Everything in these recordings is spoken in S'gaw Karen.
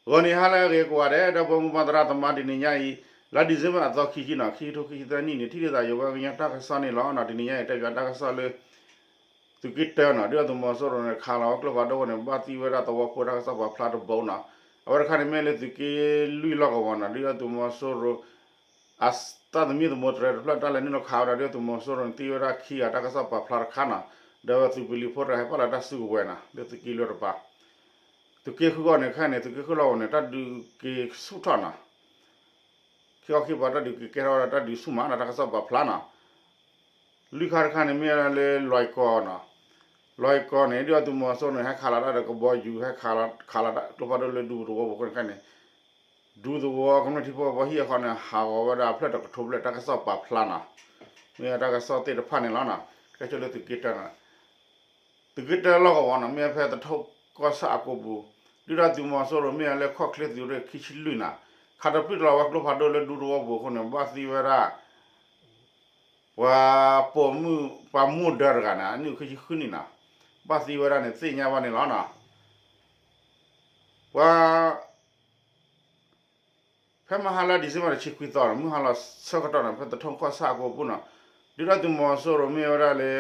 ဂီၤနံၤဟါလၢအဂ့ၤကိးဂၤဒဲး ဒီပုၢ်ဝဲၢ်မုၢ်ပၢ်သရၣ်သမါ တနံၤညါအံၤ လါ December အသီခံဆံနီၤ ခံကထိခံဆံသၢနံၣ်န့ၣ် ထံၣ်လိာ်သးယဝဲကညီတၢ်ကစီၣ်န့ၣ်လီၤ. တနံၤညါအံၤ တဲပၠးတၢ်ကစီၣ်လၢ သုးက့တၢနီၤ ဒုၣ်ဒါသုးမီၤစိရိၤန့ၣ် ခးလီၤဝဲကျိဖးဒိၣ်အဃိန့ၣ် ဘၣ်သံဝဲဒၣ်သဝီဖိတၢ်ကစီၣ်ပာ်ဖျါတဘိနီၤ. အဝဲတခါန့ၣ်မ့ၢ်လၢသုးက့လွံၢ်လီၢ်ကဝီၤနီၤ ဒုၣ်ဒါသုးမီၤစိရိၤ အတၢ်သမံသမိးတြဲၤတဖျၢၣ် တၢ်လဲၤနုာ်လီၤခးဝဲဒၣ်ဒုၣ်ဒါသုးမီၤစိရိၤန့ၣ် သံဝဲဒၣ်ခံဂၤတၢ်ကစီၣ်ပာ်ဖျါတခါနီၤ. ဒီးသုးပလံၤဖိတဂၤဟဲပာ်လီၤတၢ်စုကဝဲၤနီၤ လၢသုးက့လွံၢ်တပၤ သုးက့ဃုဂီၢ်န့ၣ် ခဲအံၤန့ၣ် သုးက့ဃုလီၢ်ကဝီၤန့ၣ် တၢ်ဒုးက့ၤဆူၣ်ထီၣ်နီၤ. ခံခီခံပၤတၢ်ဒုးက့ၤကဲထီၣ်ဝဲဒၣ်တၢ်ဒုးဆူၣ်မးနီၤ တၢ်ကစီၣ်ပာ်ဖျါနီၤ. လွံၢ်ခါတခါန့ၣ် မ့ၢ်ဝဲဒၣ်လၢလွဲၢ်ကီၢ်နီၤ. လွဲၢ်ကီၢ်န့ၣ် ဒုၣ်ဒါသုးမီၤစိရိၤန့ၣ် ဟဲခးလီၤတၢ်ဒီးကဘီယူၤ ဟဲခးလီၤတၢ်ကျိဖးဒိၣ်လၢဒူသဝီပူၤအဃိန့ၣ်ခဲအံၤန့ၣ် ဒူသဝီကမျၢၢ်ထံဖိကီၢ်ဖိဟံၣ်အဃီန့ၣ် ဟးဂီၤဝဲဒၣ်အဖျၢၣ်တကထိဘျဲၣ်တၢ်ကစီၣ်ပာ်ဖျါနီၤ. မ့ၢ်ဝဲတၢ်ကစီၣ်သ့ၣ်တဖၣ်န့ၣ်လီၤနီၤ. ကဲဆိလၢသုးက့တၢနီၤ သုးက့တၢလီၢ်ကဝီၤနီၤ မ့ၢ်ဝဲဖဲသထူၣ်ကီၢ်ဆၣ်အကိာ်ပူၤ ဒုၣ်ဒါသုးမီၤစိရိၤမ့ၢ်ဝဲလၢခီၣ်ချ့သုးရ့ၣ်ခံဆံလွံၢ်နီၤ ခးတပျုၢ်တလီၤဝဲကျိဖးဒိၣ်လၢဒူသဝီပူၤအဃိန့ၣ် ဘၣ်သံဝဲဒၣ် ပှၤပိာ်မုၣ် ပှၤမူဒါတဂၤန့ၣ် အနံၣ်အိၣ်ခံဆံဃုနံၣ်နီၤ ဘၣ်သံဝဲဒၣ်န့ၣ် သ့ၣ်ညါဘၣ်န့ၣ်လီၤနီၤ. ပှၤ ဖဲမဟါလၢ December တဆံခွံသီနီၤ မုၢ်ဟါလီၤဆၢကတီၢ်န့ၣ် ဖဲသထူၣ်ကီၢ်ဆၣ်အကိာ်ပူၤနီၤ ဒုၣ်ဒါသုးမီၤစိရိၤမ့ၢ်ဝဲဒၣ်လၢ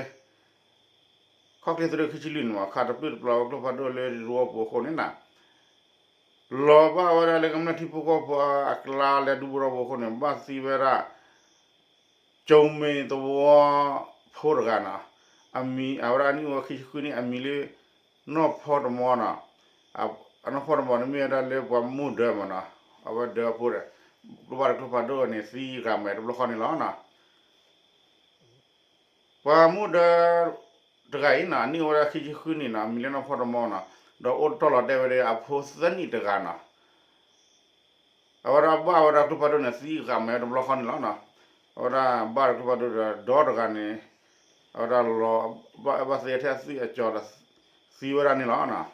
ခီၣ်ချ့သုးရ့ၣ်ခံဆံလွံၢ်န့ၣ်မး ခးတပျုၢ်တပျီၤဝဲကျိဖးဒိၣ်လၢဒူသဝီပူၤအဃိန့ၣ်နီၤ လီၤဘၣ်ဝဲဒၣ်လၢကမျၢၢ်ထံဖိကီၢ်ဖိအကျါလၢဒူသဝီပူၤအဃိန့ၣ် ဘၣ်သံဝဲဒၣ် ကၠိမ့ၤသဝီဖိတဂၤနီၤ အမံၤအဝဲဒၣ်အနံၣ်အိၣ်ဝဲခံဆံဃုနံၣ် အမံၤလၢ နီၢ်ဖီတမီနီၤ အနီၢ်ဖီတမီန့ၣ်မ့ၢ်ဝဲဒၣ်လၢပှၤမူဒါမးနီၤ အဝဲဒၢးဖိဒီး ကျိဖးဒိၣ်ကျိဖးဒိၣ်န့ၣ် သံဂၤမဲာ်တဘျီဃီန့ၣ်လီၤနီၤ. ပှၤမူဒါတဂၤအံၤနီၤ အနံၣ်အိၣ်ဝဲဒၣ်ခံဆံဃုနံၣ်နီၤ အမံၤလၢနီၢ်ဖီတမီနီၤ ဒီးအိၣ်တ့ၢ်လီၤတဲာ်ဝဲဒၣ်အဖိသၢနံၣ်တဂၤနီၤ အဝဲဒၣ်ဘၣ်ဝဲဒၣ်ကျိဖးဒိၣ်န့ၣ် သံဂၤမဲာ်တဘျီဃီန့ၣ်လီၤနီၤ. အဝဲဒၣ်ဘၣ်ဒီးကျိဖးဒိၣ်ဒီး ဒီတဂၤန့ၣ် အဝဲဒၣ်လီၤ ဘၣ်အဲၣ်ဘၣ်သ့ထဲအသွံၣ်အစီၤဒီး သံဝဲဒၣ်န့ၣ်လီၤနီၤ.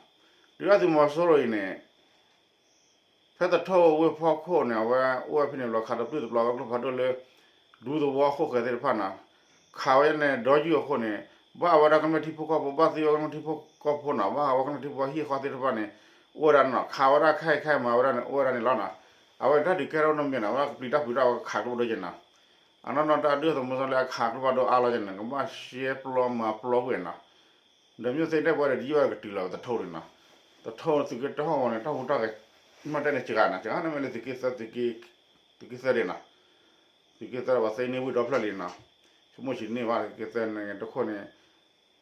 ဒုၣ်ဒါသုးမီၤစိရိၤအံၤန့ၣ် ဖဲသထူၣ်ဝ့ၢ်ဖီခိၣ်န့ၣ် အဝဲအိၣ်ဝဲဖဲန့ၣ်ဘျီ ခးတပျုၢ်တပျီၤဝဲကျိဖးဒိၣ်လၢ ဒူသဝီဃိၣ်ဃဲၤသ့ၣ်တဖၣ်နီၤ ခးဝဲန့ၣ်ဒီယုၢ်အဃိန့ၣ် ဘၣ်ဝဲဒၣ်ကမျၢၢ်ထံဖိကီၢ်ဖိ ဘၣ်သံဝဲကမျၢၢ်ထံဖိကီၢ်ဖိနီၤ ဘၣ်ဟးဝဲကမျၢၢ်ထံဖိဟံၣ်ဃီသ့ၣ်တဖၣ်န့ၣ် အိၣ်ဝဲဒၣ်နီၤ ခးဝဲဒၣ်ခဲအံၤခဲအံၤမၤဝဲဒၣ်န့ၣ် အိၣ်ဝဲဒၣ်န့ၣ်လီၤနီၤ. အဝဲန့ၣ်တၢ်ဒုးကဲထီၣ်နီတမံၤနီၤ အဝဲဒၣ်ကပျံၤတၢ်ဖုးတၢ်ဝဲခးကျိဖးဒိၣ်က့ၤနီၤ အနီၢ်နီၢ်တၢ်ဒုၣ်ဒါသုးမီၤစိရိၤလၢအခးကျိဖးဒိၣ်အါလီၤက့ၤန့ၣ် ကဘၣ်ရှဲပျီမၤပျီကွံာ်နီၤ ဒီးမ့ၢ်သ့ၣ်တဲပှၤဒီး ဒ်ယိၣ်ဝဲကတုၤလီၤသထူၣ်န့ၣ်နီၤ, သထူၣ်သုးက့တၢဟီၣ်ကဝီၤန့ၣ် တၢ်ဟူးတၢ်ဂဲၤ မ့ၢ်တဲန့ၣ်စှၤနီၤ, စှၤန့ၣ်မ့ၢ်လၢသုးက့သၢ, သုးက့သၢဒၣ်နီၤ, သုးက့သၢပှၤသ့န့ၢ်ဝံၤဒီဖျၢၣ်လံနီၤ, ဆိကမိၣ်ဆံးန့ၢ်ဘၣ်သုးက့သၢန့ၣ်တခိၣ်န့ၣ်,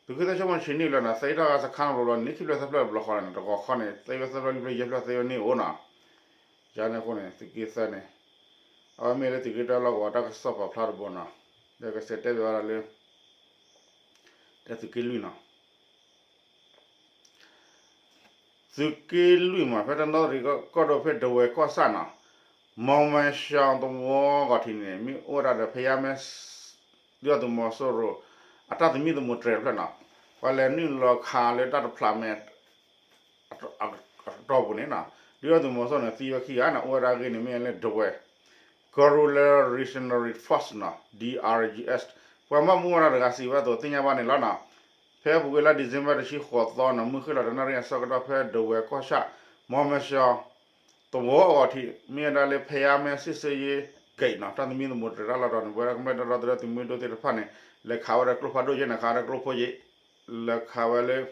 သုးက့သၢဆိကမိၣ်ဆံးန့ၢ်လၢနီၤ, သ့တၢ်ဂၤစခါဘျီဘျီန့ၣ် ခံဖျၢၣ်သၢဖျၢၣ်တဘျီဃီန့ၣ် တဂီၤခီန့ၣ် သ့ဝဲသၢဖျၢၣ်လွံၢ်ဖျၢၣ်ယဲၢ်ဖျၢၣ်သ့ဝဲန့ၢ်အိၣ်နီၤ, ယန့ၣ်အဃိန့ၣ် သုးက့သၢန့ၣ် အဝဲမ့ၢ်လၢသုးက့တၢလီၢ်ကဝီၤတၢ်ကစီၣ်ပာ်ဖျါတဘိနီၤ, ဒီးကစဲးတဲဘၣ်ဝဲဒၣ်လၢ တဲသုးက့လွံၢ်နီၤ, သုးက့လွံၢ်မး ဖဲတနီသရံၣ်ကီၢ်ဒိၣ်ဖဲဒဝဲၢ်ကီၢ်ဆၣ်နီၤ, မီၢ်မဲာ်ဆှီသဝီဂီၤထံးန့ၣ် မ့ၢ်အိၣ်ဝဲဒၣ်ဒီးဖဲယါမဲ ဒုၣ်ဒါသုးမီၤစိရိၤ အတၢ်သမံသမိးတြဲၤတဖျၢၣ်နီၤ, ပှၤလဲၤနုာ်လီၤခးလၢတၢ်တဖျးမဲာ် အတီၢ်ပူၤန့ၣ်နီၤ, ဒုၣ်ဒါသုးမီၤစိရိၤန့ၣ် သံဝဲခံဂၤနီၤ, အိၣ်ဝဲဒၣ်အဂ့ၢ်န့ၣ် မ့ၢ်လၢဒဝဲၢ် Guerrilla Revolutionary Force နီၤ, D R G S ပှၤဘၣ်မူဝဲဒၣ်တဂၤစံးဝဲအသိးသ့ၣ်ညါဘၣ်န့ၣ်လီၤနီၤ, ဖဲအပူၤကွံာ်လါ December တဆံဃိးသီနီၤ, မုၢ်ဃ့ၢ်လီၤတနၣ်ရံၣ်အဆၢကတီၢ် ဖဲဒဝဲၢ်ကီၢ်ဆၣ် မီၢ်မဲာ်ဆှီ သဝီအဂီၤထံး မ့ၢ်ဝဲဒၣ်လၢဖဲယါမဲ စစ်ဆေးရေးဂိတ် နီၤ, တၢ်သမံသမိးတြဲၤတၢ်လီၢ်တတီၤန့ၣ် ပဝဲဒၣ်ကမျၢၢ်တၢ်ဒီသဒၢသုးမုၢ်ဒိၣ်သ့ၣ်တဖၣ်န့ၣ် လဲၤခးဝဲဒၣ်ကျိဖးဒိၣ်ယဲၢ်န့ၣ် ခးဝဲဒၣ်ကျိဖိယဲၢ် လဲၤခးဝဲလၢ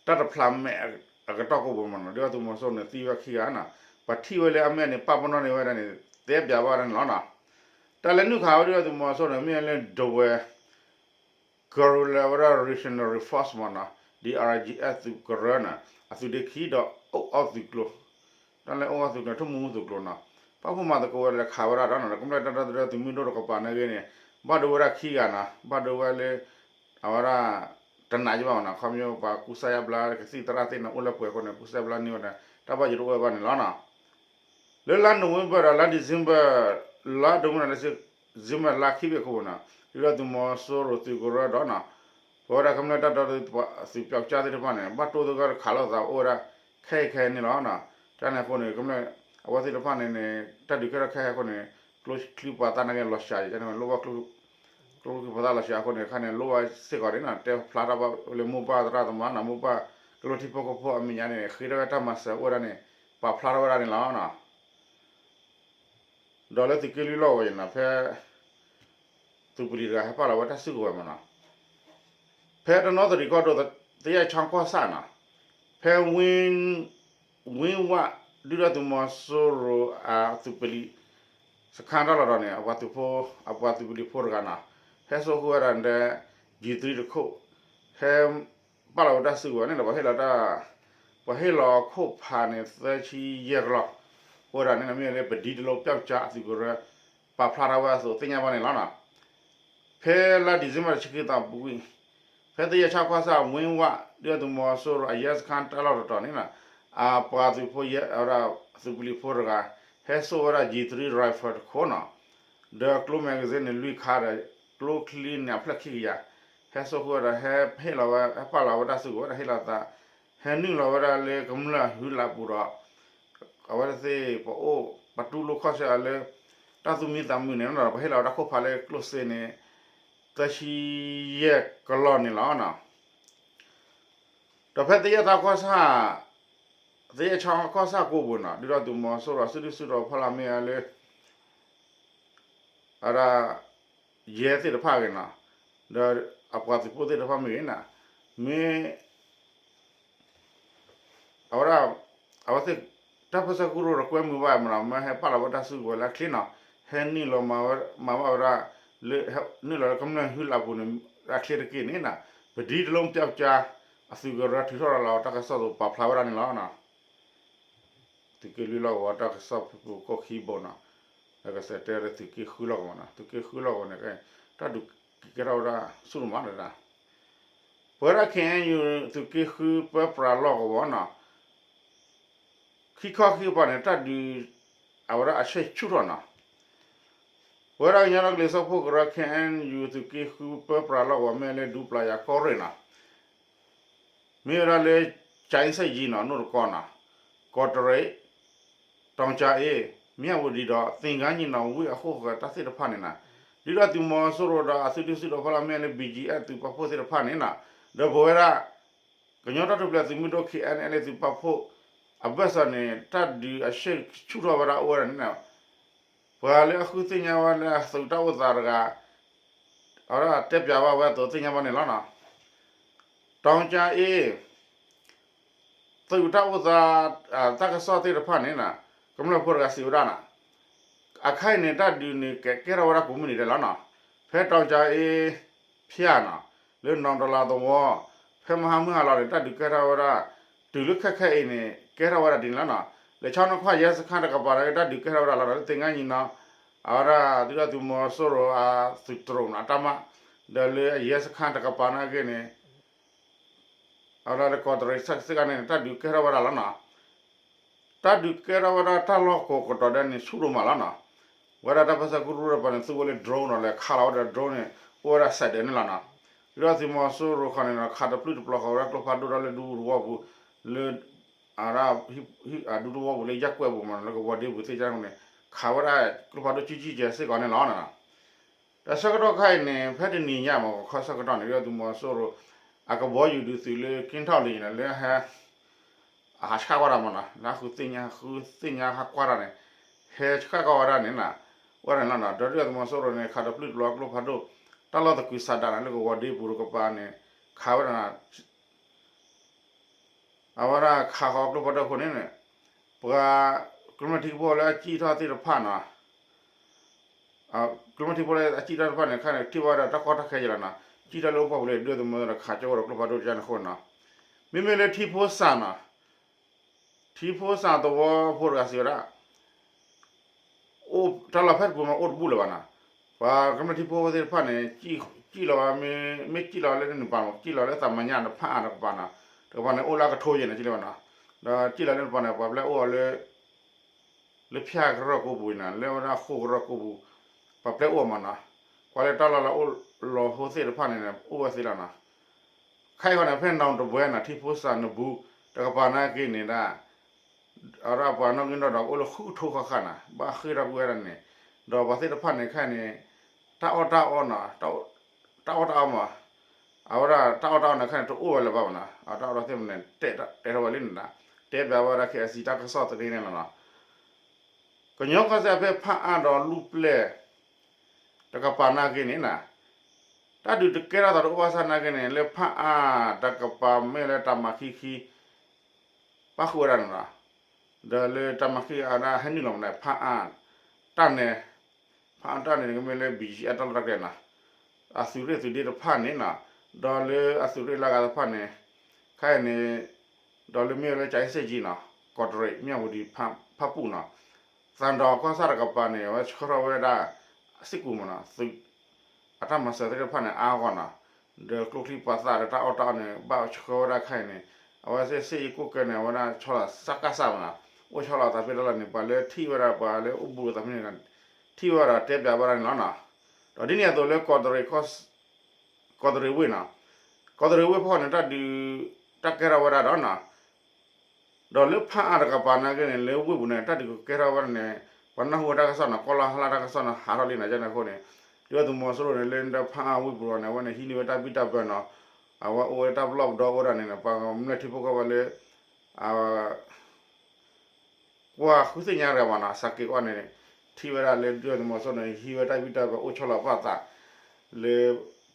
တၢ်တဖျးမဲာ်အကတီၢ်ကိးပူၤမးနီၤ, ဒုၣ်ဒါသုးမီၤစိရိၤန့ၣ် သံဝဲခံဂၤနီၤ, ပှၤထံၣ်ဝဲလၢအမဲာ်န့ၣ် ပာ်ပနီၣ်န့ၢ်ဝဲဒၣ်န့ၣ် တဲပၠးဘၣ်ဝဲဒၣ်န့ၣ်လီၤနီၤ, တၢ်လဲၤနုာ်ခးဝဲဒုၣ်ဒါသုးမီၤစိရိၤန့ၣ် မ့ၢ်လၢဒဝဲၢ် Guerrilla ဝဲဒၣ် Revolutionary Force မးနီၤ, D R G S သုးကရၢန့ၣ် အသုးဒ့ခံဒီးအိၣ်အီၣ်သုးကျိၤ, တၢ်လၢအိၣ်အီၣ်သုးကျိၤ ထိၣ်မူမူသုးကျိၤနီၤ, ပာ်ဖှိၣ်မၤသကိးဝဲလဲၤခးဝဲဒၣ်ဒီးနီၤ, ကမျၢၢ်တၢ်ဒီသဒၢသုးမုၢ်ဒိၣ်တကပၤန့ၣ်ဂ့ၤန့ၣ် ဘၣ်ဒိဝဲဒၣ်ခံဂၤနီၤ, ဘၣ်ဒိဝဲလၢ အဝဲဒၣ် တနာ်က့ဘၣ်မးနီၤ, ခီဖျိပှၤကူစါယါဘျါ ကသံၣ်သရၣ်သ့ၣ်န့ၣ် အိၣ်လၢပှဲၤအဃိန့ၣ် ကူစါယါဘျါန့ၢ်ဝဲဒၣ် တၢ်ဘၣ်ယိၣ်တအိၣ်ဝဲဘၣ်န့ၣ်လီၤနီၤ. လၢလါ November ဒီးလါ December လါ December လါခံဘ့ၣ်အခိၣ်ပူၤနီၤ, ဒုၣ်ဒါသုးမီၤစိရိၤသုးကရၢဒီးနီၤ, ပဝဲဒၣ်ကမျၢၢ်တၢ်ဒီသဒၢသုးပၠီကၠၢ်သ့ၣ်တဖၣ်န့ၣ် ဘၣ်တိၢ်သဂၢၢ်တခးလိာ်သးအိၣ်ဝဲဒၣ် ခဲအံၤခဲအံၤန့ၣ်လီၤနီၤ. တၢ်န့ၣ်အဃိန့ၣ် ကမျၢၢ်အဝဲသ့ၣ်တဖၣ်န့ၣ်န့ၣ် တၢ်ဒုးကဲထီၣ်ခဲအံၤအဃိန့ၣ် ကျိချံပှၤသၣ်န့ၣ်ဂ့ၤလီၤစှၤ ယန့ၣ် လိၣ်ဘၣ် ကျိချံပှၤသၣ်လီၤစှၤအဃိန့ၣ် ခါန့ၣ် လိၣ်ဘၣ်စ့ၢ်ကီးန့ၣ်နီၤ, တဲဖျါထီၣ်ဘၣ်လၢမိၢ်ပၢ်သရၣ်သမါနီၤ, မိၢ်ပၢ် ကလိထံဖိကီၢ်ဖိအမဲာ်ညါန့ၣ် ဃ့ထီၣ်ဝဲတၢ်မၤစၢၤအိၣ်ဝဲဒၣ်န့ၣ် ပာ်ဖျါထီၣ်ဝဲဒၣ်န့ၣ်လီၤ. ဒီးလၢသုးက့လွံၢ်လီၢ်ကဝီၤအံၤန့ၣ် ဖဲ သုးပလံၤတဂၤဟဲပာ်လီၤဝဲတၢ်စုကဝဲၤမးနီၤ, ဖဲတနီသရံၣ်ကီၢ်ဒိၣ် သယဲၢ်ချီကီၢ်ဆၣ်နီၤ, ဖဲ ဝ့ဝး ဒုၣ်ဒါသုးမီၤစိရိၤအသုးပလံၤ စခါတၢ်လီၢ်ဒီးန့ၣ် အပှၤသုးဖိ အပှၤသုးပလံၤဖိတဂၤနီၤ, ဟဲစိာ်ဃုာ်ဝဲဒၣ်ဒီး G three တခိၣ်, ဟဲ ပာ်လီၤဝဲတၢ်စုကဝဲၤန့ၣ်ဒီး ပှၤဟ့ၣ်လီၤတၢ် ပှၤဟ့ၣ်လီၤခိၣ်ဖးန့ၣ် သၢဆံယဲၢ်ကလီၢ်, အိၣ်ဝဲဒၣ်န့ၣ် မ့ၢ်လၢပဒံတလိပျောက်ကျားအသုးကရၢ ပာ်ဖျါထီၣ်ဝဲအသိးသ့ၣ်ညါဘၣ်န့ၣ်လီၤနီၤ. ဖဲလါ December တဆံခံသီအပူၤကွံာ် ဖဲသယဲၢ်ချီကီၢ်ဆၣ် ဝ့ဝး ဒုၣ်ဒါသုးမီၤစိရိၤအယဲစခါတၢ်လီၢ်တတီၤန့ၣ်နီၤ, အပှၤသုးဖိယဲ အဝဲဒၣ်သုးပလံၤဖိတဂၤ ဟဲစိာ်ဝဲဒၣ် G three rifle တခိၣ်နီၤ, ဒီးကျိ magazine န့ၣ် လွံၢ်ခါဒီး ကျိချံန့ၣ် အဖျၢၣ်ခံကယၤ, ဟဲစိာ်ဃုာ်ဝဲဒီး ဟဲဟ့ၣ်လီၤဝဲ ဟဲပာ်လီၤဝဲတၢ်စုကဝဲၤဒီး ဟ့ၣ်လီၤသး ဟဲနုာ်လီၤဝဲဒၣ်လၢကမျၢၢ်အဟုလၢအပူၤဒီး အဝဲသ့ၣ်ပအိၣ် ပတူၢ်လိာ်ခီၣ်ဆၢအီၤလၢ တၢ်သူၣ်မံသးမုာ်န့ၣ်ဒီး ပှၤဟ့ၣ်လီၤဝဲဒၣ်ခိၣ်ဖးလၢကျိၣ်စ့န့ၣ် သၢဆံယဲၢ်ကလီၢ်န့ၣ်လီၤ. ဒီးဖဲသယဲၢ်တၢ်ကီၢ်ဆၣ် သယဲၢ်ချီကီၢ်ဆၣ်ကိးပူၤနီၤ ဒုၣ်ဒါသုးမီၤစိရိၤအစုဒုၣ်စုတီၤဖီလာ်မ့ၢ်အီၤလၢ အဝဲဒၣ် ယဲသ့ၣ်တဖၣ်ဂ့ၤနီၤ, ဒီးအပှၤသုးဖိသ့ၣ်တဖၣ်မ့ၢ်ဂ့ၤနီၤ, မ့ၢ် အဝဲဒၣ် အဝဲသ့ၣ် တၢ်ပၢဆှၢကရူၢ်ဒီးကွဲမုာ်ဘၣ်မးနီၤ, မ့ၢ်ဟဲပာ်လီၤဝဲတၢ်စုကဝဲၤလၢအချ့နီၤ, ဟဲနုာ်လီၤမၤဘၣ်ဝဲဒၣ် လၢ နုာ်လီၤလၢကမျၢၢ်ဟုလၢအပူၤန့ၣ် အချ့တက့ၢ်န့ၣ်နီၤ, ပဒံတလိပျောက်ကျား အသုးကရၢထုးထီၣ်ရၤလီၤတၢ်ကစီၣ်အသိးပာ်ဖျါဝဲဒၣ်န့ၣ်လီၤ. သုးက့လွံၢ်လီၢ်ကဝီၤတၢ်ကစီၣ်ဖုၣ်ဖုၣ်ကိၣ်ခံဘိနီၤ, ကစဲးတဲလၢသုးက့ဃုလီၢ်ကဝီၤနီၤ, သုးက့ဃုလီၢ်ကဝီၤန့ၣ် တၢ်ဒုးကဲထီၣ်ဝဲဒၣ်ဆူၣ်တမးလၢဒၣ် ပဝဲဒၣ် K N U သုးက့ဃုပၢပြးလီၢ်ကဝီၤနီၤ, ခံခီခံကပၤန့ၣ် တၢ်ဒုး အဝဲဒၣ်အဆံၣ်ဆူၣ်ထီၣ်နီၤ, ပဝဲဒၣ်ကညီဒီကလုာ်စၢဖှိၣ်ကရၢ K N U သုးက့ဃုပၢပြးလီၢ်ကဝီၤမ့ၢ်လၢဒူပျၤယၤကီၢ်ရ့ၣ်နီၤ မ့ၢ်ဝဲဒၣ်လၢ ကၠဲးစ့ၣ်ယံၤနီၤ နိၣ်တကီနီၤ, ကီးတရံး, တီကၠၤအ့, မၠၣ်ဝတံၤဒီး သ့ၣ်ကါညံၣ်နီၤ ဝ့ၢ်အဃိၣ်ဃၢၤတၢ်သ့ၣ်တဖၣ်န့ၣ်နီၤ, ဒုၣ်ဒါသုးမီၤစိရိၤဒီးအသုးဒုၣ်စုတီၤဖီလာ်မ့ၢ်လၢ B G F သုးပာ်ဖှိၣ်သ့ၣ်တဖၣ်န့ၣ်နီၤ, ဒီးပဝဲဒၣ် ကညီတၢ်ထူၣ်ဖျဲးသုးမုၢ်ဒိၣ် K N L A သုးပာ်ဖှိၣ် အဘၢၣ်စၢၤန့ၣ် တၢ်ဒုးအဆံၣ်ဆူၣ်ထီၣ်ဝဲဒၣ်အိၣ်ဝဲဒၣ်န့ၣ်နီၤ, ပှၤလၢအဃုသ့ၣ်ညါဝဲလၢအသုးတၢ်အိၣ်သးတဂၤ အဝဲဒၣ်တဲပၠးဘၣ်ဝဲအသိးသ့ၣ်ညါဘၣ်န့ၣ်လီၤနီၤ, တီကၠၤအ့ သုးတၢ်အိၣ်သး တၢ်ကစီၣ်သ့ၣ်တဖၣ်န့ၣ်နီၤ, ကမျၢၢ်ဖိတဂၤစံးဝဲဒၣ်နီၤ, အခါအံၤန့ၣ် တၢ်ဒုးန့ၣ် ကဲ ကဲထီၣ်ဝဲဒၣ်ကိးမုၢ်နံၤဒဲးလီၤနီၤ, ဖဲတီကၠၤအ့ ဖၠၣ်နီၤ, လၢနီၢ်တလးသဝီ, ဖဲမဟါမုၢ်ဟါလီၤန့ၣ် တၢ်ဒုးကဲထီၣ်ဝဲဒၣ် တုၤလၢခဲခဲအံၤန့ၣ် ကဲထီၣ်ဝဲဒၣ်ဒ်န့ၣ်လီၤနီၤ, လဲၤဆီနီၣ်ခွါယဲစခါတကပၤန့ၣ် တၢ်ဒုးကဲထီၣ်ဝဲဒၣ်လီၤနီၤ, လၢသ့ၣ်ကါညီနီၤ, အဝဲဒၣ်ဒုၣ်ဒါသုးမီၤစိရိၤအသုးတရိးနီၤ အတၢ်မၤ, ဒီးလၢအယဲစခါတကပၤနာ်က့န့ၣ် အဝဲဒၣ်လၢကီးတရံးစခါန့ၣ် တၢ်ဒုးကဲထီၣ်ဝဲဒၣ်လီၤနီၤ, တၢ်ဒုးကဲထီၣ်ဝဲဒၣ်တၢ်လီၢ်ကိးကတီၤဒဲးန့ၣ် ဆူၣ်ဒိၣ်မးလီၤနီၤ, ဝဲဒၣ်တၢ်ပၢဆှၢကရူၢ်တပၤန့ၣ် သူဝဲလၢ drone နီၤ လဲၤခးလီၤဝဲဒီး drone န့ၣ် အိၣ်ဝဲဒၣ်စဲးဒၢးန့ၣ်လီၤနီၤ, ဒုၣ်ဒါသုးမီၤစိရိၤခီန့ၣ်နီၤ ခးတပျုၢ်တပျီၤဃီၤဝဲဒၣ်ကျိဖးဒိၣ်ဒီးလၢဒူသဝီပူၤ လၢ အဒူသဝီပူၤလၢယၣ်ကွဲၣ်ပူၤမးနီၤ လၢကဝီၤဒ့ပူၤသ့ၣ်ကန့ၣ် ခးဝဲဒၣ်ကျိဖးဒိၣ်ကၠံကၠံကဲစ့ၢ်ကီးန့ၣ်လီၤနီၤ, ဒီးဆၢကတီၢ်ခါအံၤန့ၣ် ဖဲတနံၤညါမး ခီဆၢကတီၢ်န့ၣ် ဒုၣ်ဒါသုးမီၤစိရိၤ အကဘီယူၤဒုးသုးလၢက့ထီၣ်လံန့ၣ် လၢဟဲ အဟးဆှၣ်ကွၢ်တၢ်မးနီၤ လၢဟးဃုသ့ၣ်ညါ ဃုသ့ၣ်ညါဟးကွၢ်တၢ်န့ၣ် ဟဲဆှၣ်ကွၢ်ဝဲဒၣ်န့ၣ်နီၤ ဝဲဒၣ်န့ၣ်လီၤနီၤ ဒီးဒုၣ်ဒါသုးမီၤစိရိၤန့ၣ် ခးတပျုၢ်တပျီၤကျိဖးဒိၣ် တၢ်လီၢ်သကုၤဆးဒးန့ၣ် လၢကဝီၤဒ့ပူၤတကပၤန့ၣ် ခးဝဲဒၣ် အဝဲဒၣ်ခးဃီၤကျိဖးဒိၣ်အဃိန့ၣ် ပှၤ ကမျၢၢ်ထံဖိလၢအစံၣ်ထီၣ်သ့ၣ်တဖၣ်နီၤ ကမျၢၢ်ထံဖိလၢအစံၣ်ထီၣ်တဖၣ်န့ၣ် ခါန့ၣ် ထံၣ်ဘၣ်ဒီးတၢ်ကီတၢ်ခဲယဲလီၤနီၤ စံၣ်ထီၣ်လၢအိၣ်ဖှိၣ်ပူၤလၢဒုၣ်ဒါသုးမီၤစိရိၤဒီးခးကၠီဝဲဒီးကျိဖးဒိၣ်တကန့ၣ်အဃိနီၤ မ့မ့ၢ်လၢထံဖိစၣ်နီၤ ထံဖိစၣ်သဝီဖိတဂၤစံးဝဲဒၣ် အိၣ်တၢ်လီၢ်ဖဲတပူၤမးအိၣ်တဘူၣ်လၢၤဘၣ်နီၤ ပှၤကမျၢၢ်ထံဖိသ့ၣ်တဖၣ်န့ၣ် စံၣ်လီၤဝဲ မ့ၢ်စံၣ်လီၤလၢနနုာ်ပၤမး စံၣ်လီၤလၢသးမညၣ်တဖၣ်အါတကပၤနီၤ တကပၤန့ၣ် အိၣ်လၢအကထိယဲၢ်န့ၣ် စံၣ်လီၤဘၣ်နီၤ ဒီးစံၣ်လီၤလၢနပၤန့ၣ် ပှၤပျဲအိၣ်အီၤလၢ လၢဖၠၣ်ကရၢၢ်ကိးပူၤန့ၣ် လၢဝဲဒၣ်ဃိၣ်ကရၢၢ်ကိးပူၤ ပှၤပျဲအိၣ်မးနီၤ ကွၢ်လၢတၢ်လီၢ်လၢအိၣ်လီၤဟိသ့ၣ်တဖၣ်န့ၣ် အိၣ်ဝဲသ့လီၤနီၤ ခဲအံၤဃီန့ၣ် ဖဲနီၣ်တဘှဲနီၤ ထံဖိစၣ်နဘူး တကပၤနာ်က့န့ၣ်ဒၣ် အဝဲဒၣ်ပှၤနီၣ်ဂံၢ်နီၣ်ဒွး အိၣ်လၢဃုကထိဃၣ်ဃၣ်နီၤ ဘၣ်ဃ့ၢ်ထီၣ်ကွံာ်ဝဲဒၣ်န့ၣ် ဒီးပှၤသ့ၣ်တဖၣ်န့ၣ်ခဲအံၤန့ၣ် တၢ်အီၣ်တၢ်အီနီၤ တၢ်အီၣ်တၢ်အီမး အဝဲဒၣ်တၢ်အီၣ်တၢ်အီန့ၣ်ခဲအံၤန့ၣ် တအိၣ်ဝဲလၢၤဘၣ်မနီၤ, အတၢ်အီၣ်တၢ်အီသ့ၣ်မနုၤ တဲထီၣ်ဝဲလံန့ၣ်ဒီး တဲပၠးဝဲဒၣ် ခ့ၣ်အဲၣ်စံၣ် တၢ်ကစီၣ်သန့န့ၣ်လီၤနီၤ. ကညီကီၢ်စဲၣ်ဖဲဖၣ်အါဒီးလူၢ်ပျဲၢ် တကပၤနာ်က့န့ၣ်နီၤ, တၢ်ဒုးတကဲထီၣ်သးတအိၣ်ဘၣ်ဆၣ်နာ်က့န့ၣ် လၢဖၣ်အါတကပၤမ့ၢ်လၢတၢ်မၤခံခံ ပၣ်ဃုာ်ဝဲဒၣ်န့ၣ်လီၤ. ဒီးလၢတၢ်မၤခံအဝဲဒၣ်ဟဲနုာ်လီၤမနီၤ ဖၣ်အါတၢ်န့ၣ်, ဖၣ်အါတၢ်န့ၣ် ကမ့ၢ်လၢ ဘီၣ်ကၠံၣ်အဲၣ် တၢ်လီၢ်တၢ်ကျဲနီၤ, အသုးရ့ၣ်သုးဒ့တဖၣ်န့ၣ်နီၤ, ဒီးလၢအသုးရ့ၣ်လၢအဂၤတဖၣ်န့ၣ်, ခဲအံၤန့ၣ်, ဒီးလၢမ့ၢ်ဝဲလၢ ကၠၤအ့စ့ၣ်ကၠံနီၤ, ကီးတရံး မၠၣ်ဝတံၤ ဖၣ်ပူၣ်နီၤ, သၣ်ဒီးကီၢ်ဆၣ်တကပၤန့ၣ် အဝဲဆှၢထီၣ်ဝဲဒၣ် စ့ၢ်ကီးမနီၤ သုး အတၢ်မၤစၢၤသ့ၣ်တဖၣ်န့ၣ် အါဂီၢ်နီၤ, ဒီးကျိချံပှၤသၣ်ဒီးတၢ်အီၣ်တၢ်အီန့ၣ် ဘၣ်ဆှၢဝဲဒၣ်ခဲအံၤန့ၣ်, အဝဲသ့ၣ်စ့ၢ်ကီးကဲန့ၣ် အဝဲဒၣ်ဆီလီၤ စကစ မနီၤ, အိၣ်ဆီလီၤအသးဖဲတၢ်လီၢ်န့ၣ် ပှၤလၢထံၣ်ဝဲဒၣ် ပှၤလၢအိၣ်ဘူးအသးဖဲန့ၣ် ထံၣ်ဝဲဒၣ်ဒီးတဲပၠးဝဲဒၣ်န့ၣ်လီၤနီၤ. ဒီးဒ်န့ၣ်အသိးလၢ ကီးတရံးဝ့ၢ်နီၤ, ကီးတရံးဝ့ၢ်ဖီခိၣ်န့ၣ် တၢ်ဒုး တၢ်ကဲထီၣ်ဝဲဒၣ်ဒီးနီၤ ဒီးလၢဖၣ်အါတကပၤနာ်က့န့ၣ် လၢဝ့ၢ်ပူၤန့ၣ် တၢ်ဒုးကကဲထီၣ်ဝဲဒၣ်န့ၣ်, ပှၤနၢ်ဟူဝဲတၢ်ကစီၣ်နီၤ ကီၢ်လီၤဟါလၢတၢ်ကစီၣ်နီၤ ဟးထီၣ်လံန့ၣ် ကန့ၣ်အဃိန့ၣ်, ဒုၣ်ဒါသုးမီၤစိရိၤန့ၣ် လၢဖၣ်အါဝ့ၢ်ပူၤလီၤန့ၣ် အဝဲန့ၣ်ဟံးန့ၢ်ဝဲတၢ်ဘံၣ်တၢ်ဘၢနီၤ, အဝဲအိၣ်ဝဲတၢ်ပလီၢ်ပဒီအိၣ်ဒၣ်န့ၣ် ပှၤကမျၢၢ်ထံဖိကီၢ်ဖိလၢ ကွၢ်ဃုသ့ၣ်ညါတဂၤမနီၤ စးက့ၤကွၢ်န့ၣ်, ထံၣ်ဝဲဒၣ်လၢဒုၣ်ဒါသုးမီၤစိရိၤန့ၣ် ဟံးဝဲတၢ်ဘံၣ်တၢ်ဘၢအိၣ်ဆီလီၤပသး လၢ